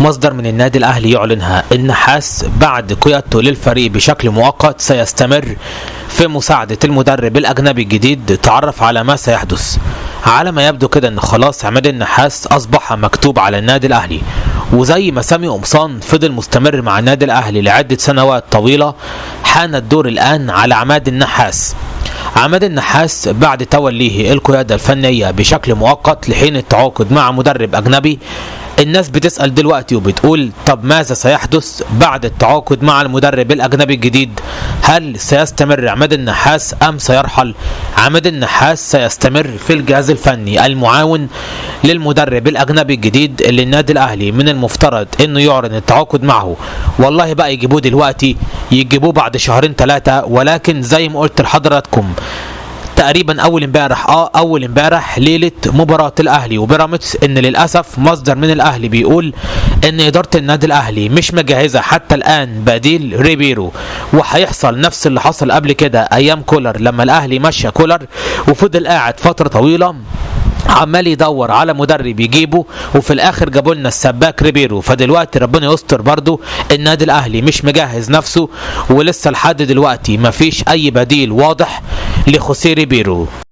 مصدر من النادي الأهلي يعلنها: النحاس بعد قيادته للفريق بشكل مؤقت سيستمر في مساعدة المدرب الأجنبي الجديد. تعرف على ما سيحدث. على ما يبدو كده ان خلاص عماد النحاس اصبح مكتوب على النادي الاهلي، وزي ما سامي قمصان فضل مستمر مع النادي الاهلي لعدة سنوات طويلة، حان الدور الان على عماد النحاس. عماد النحاس بعد توليه القيادة الفنية بشكل مؤقت لحين التعاقد مع مدرب أجنبي، الناس بتسأل دلوقتي وبتقول طب ماذا سيحدث بعد التعاقد مع المدرب الأجنبي الجديد؟ هل سيستمر عماد النحاس أم سيرحل؟ عماد النحاس سيستمر في الجهاز الفني المعاون للمدرب الأجنبي الجديد اللي النادي الأهلي من المفترض إنه يعلن التعاقد معه. والله بقى يجيبوه دلوقتي، يجيبوه بعد شهرين ثلاثة، ولكن زي ما قلت لحضراتكم تقريبا اول امبارح ليلة مباراة الاهلي وبيراميدز، ان للاسف مصدر من الاهلي بيقول ان ادارة النادي الاهلي مش مجهزة حتى الان بديل ريبيرو، وهيحصل نفس اللي حصل قبل كده ايام كولر لما الاهلي مشى كولر وفضل قاعد فترة طويلة عمال يدور على مدرب يجيبه، وفي الاخر جابوا لنا السباك ريبيرو. فدلوقتي ربنا يستر، برضو النادي الاهلي مش مجهز نفسه، ولسه لحد دلوقتي مفيش اي بديل واضح لخوسيه ريبيرو.